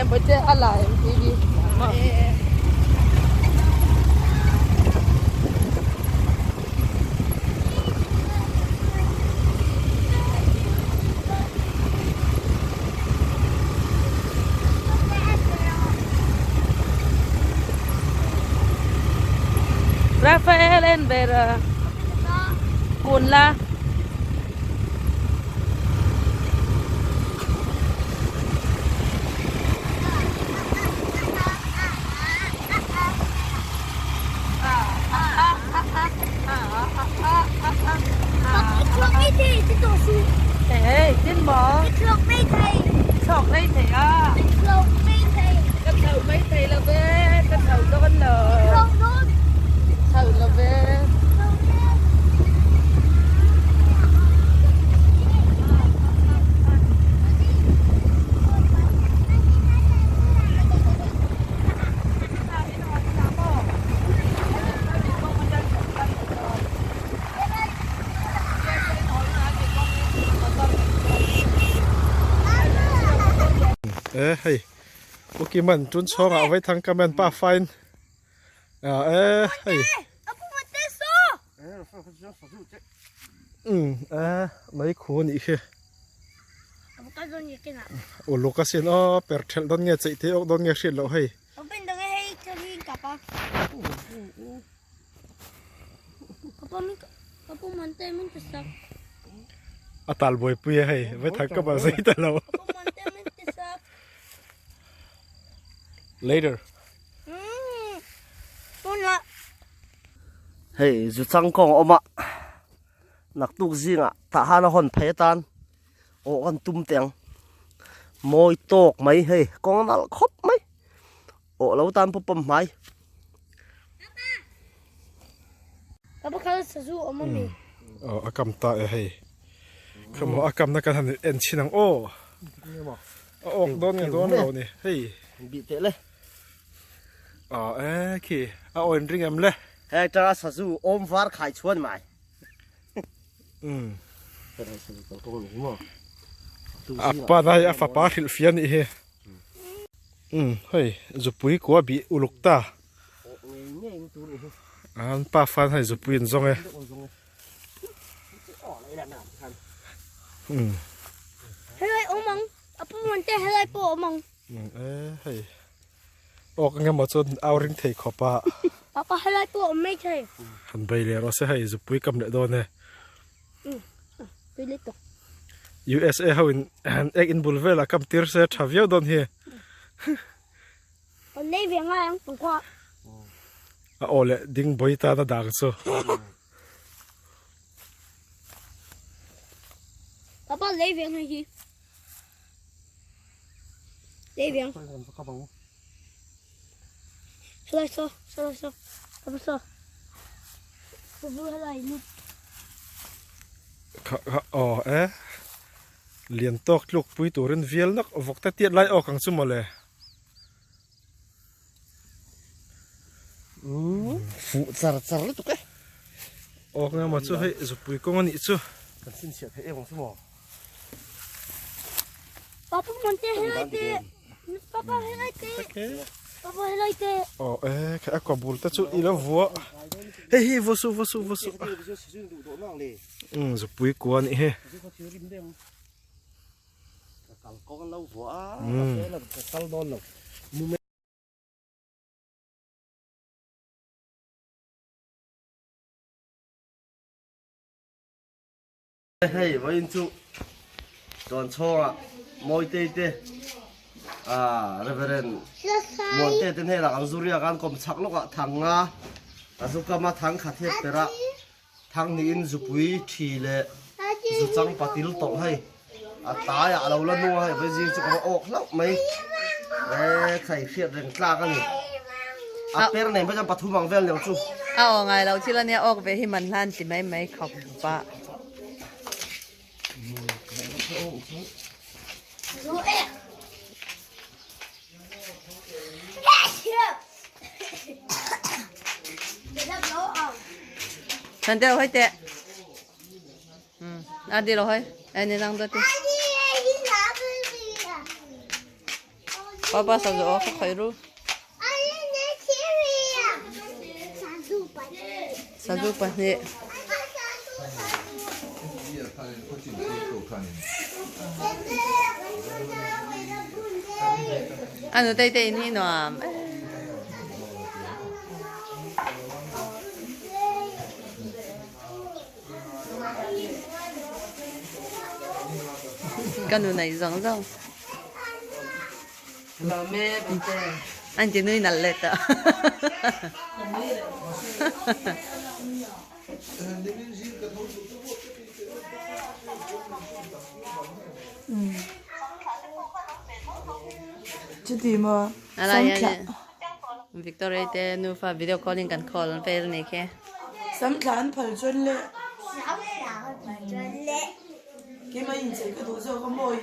Bawihte a la em TV maw. Rafael and Vera kun la. E hei ukiman tun chhawngah vaithang ka men pa fine e hei um e mai khu nih khi uluk asin aw per thelh dawn nge cheih te awk dawn nge hriat loh hei. A tal buaipui a hei vaithang ka ban zei ta lo. Later. Hei zu changkawng a awm a naktuk zingah tah han a hawn phei atan aw kan tum teh ang mawi tawk mai hei kawng a nalh khawp mai aw lo tan pawh pawm hmai. Aw a kam ta e hei khawmaw a kamna kan han en chhin ang aw a awk dawn nge dawn lo ni hei bih teh le aw e khi a aw in ring em le hei tanga sazu awm var khai chhuan mai um a pa na hei a fapa hrilh fiah a nih hi um hei zupui kua bih uluk ta an pa fan hei zupui an zawng e um helai awm ang a pu man te helai pawh awm ang e hei awk eng emaw chuan au ring thei khawp a papa helai pawh awm mai thei han bei leh rawh se hei zupui kam leh dawn e USA ho in ek in bul velah kam tir se tha viau dawn hi. A aw leh ding bawi tan a dang chu. Papa lei ve ngai hi. Lei ve ang. Helai so, helai so. Papa so. Sazu helai ni. Kha kha aw e. Lian tawk tluk pui turin vial nak vawk te tiat lai awk ang chu mawle. Fuh char char lutuk e. Awk nga maw chu hei zupui kawng a nih chu. Kan chhinchhiah theih em ang chu maw. Papa Monte helai te. Papa helai te. Papa helai te. Aw e kha a kabul te chu i lo vua. Hei hi vaw suh vaw suh vaw suh. Zupui kua a nih hi. Hei vawiin chu chuan chhawngah Mawitei te ah Reverend Muante te hnenah kan zu riak a an kawm chhak lawkah thang nga a zu kam a thang khat hiat per a thang hnihin zupui thi leh zu chang patil tawlh hei a tlaiah a lo la nung a hei vawi zing chu ka va awk hlauh mai e khai hriat reng tlak a ni a per nen phei chuan pathum ang vel niang chu. A aw ngai lo thil ania awk ve hi man hlan ti mai mai khawp pah. Thằng teo hơi tệ. Ừ, à đi rồi, em đi đang đó đi. Papa sazu aw kha khawih ru. Sazu pahnih. A nutei te in hi nuam. Ka nu nei zawng zawng. An ti nui nalh leh tawh. Chuti maw? Alai hian Victoria te nufa video calling kan call vel ni khi. Samthla an phal chuan le. Keimah inchei ka duh zawk a mawi.